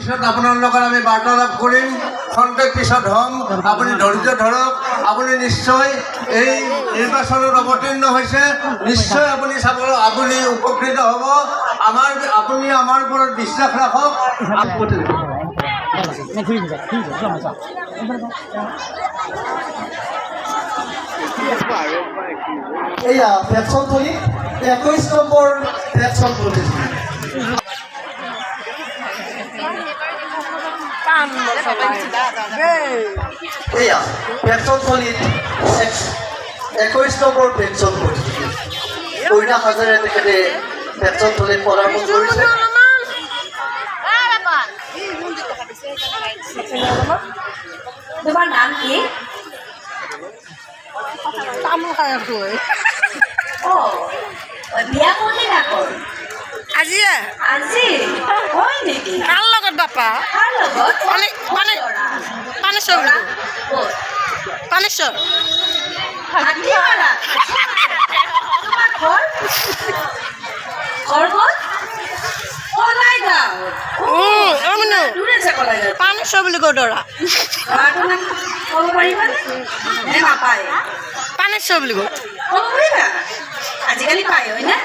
পিছত আপোনাৰ লগত আমি বাৰ্তালাপ কৰিম। খন্তেক পিছত হ'ম। আপুনি ধৈৰ্য ধৰক। আপুনি নিশ্চয় এই নিৰ্বাচনত অৱতীৰ্ণ হৈছে, নিশ্চয় আপুনি চাব, আপুনি উপকৃত হ'ব। আপুনি আমাৰ ওপৰত বিশ্বাস ৰাখক। এয়া ভেকচনথলী 21 নম্বৰ ভেকচন প্ৰতিযোগী। এয়া ভেকচনথলীত 21 নম্বৰ ভেকচন প্ৰতিযোগী কইনা সাজেৰে তেখেতে ভেকচনথলীত পদাৰ্পণ কৰিছে। তোমাৰ নাম কি? তামোল খাই আছো। অ, বিয়া কোনদিনাখন? আজিয়ে। আজি হয় নেকি? কাৰ লগত বাপা? কাৰ লগত? মানে মানে ল'ৰা। পানেশ্বৰ বুলি। ক'ত? পানেশ্বৰ। হাতীমাৰা। তোমাৰ ঘৰ? ঘৰ ক'ত? কলাইগাঁও। অ মুনু। দূৰ আছে কলাইগাঁও। পানেশ্বৰ বুলি কওঁ দৰা। ল'ৰাটোৰ নাম ক'ব পাৰিবানে নে নাপায়? পানেশ্বৰ বুলি কওঁ। ক'ব পাৰিবা? আজিকালি পায়, হয়নে?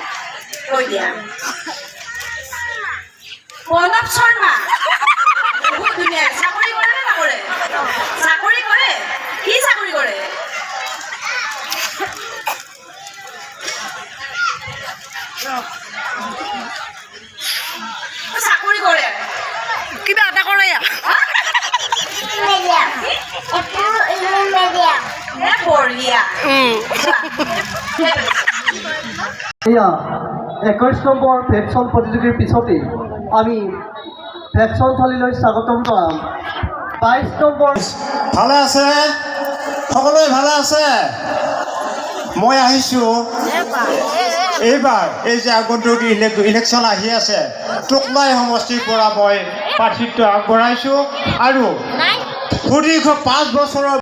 কৈ দিয়া। প্ৰণৱ শৰ্মা, বহুত ধুনীয়া। চাকৰি কৰে নে নকৰে? চাকৰি কৰে। কি চাকৰি কৰে? চাকৰি কৰে। কিবা এটা কৰে। এ বঢ়িয়া। এয়া 21 নম্বৰ ভেকচন প্ৰতিযোগীৰ পিছতেই আমি ভেকচনথলীলৈ স্বাগতম জনাম 22 নম্বৰ। ভালে আছে? সকলোৱে ভালে আছে? মই আহিছোঁ এইবাৰ, এই যে আগন্তুক ইলেকশ্যন আহি আছে, টোকলাই সমষ্টিৰ পৰা মই প্ৰাৰ্থিত্ব আগবঢ়াইছোঁ আৰু সুদীৰ্ঘ 5 বছৰৰ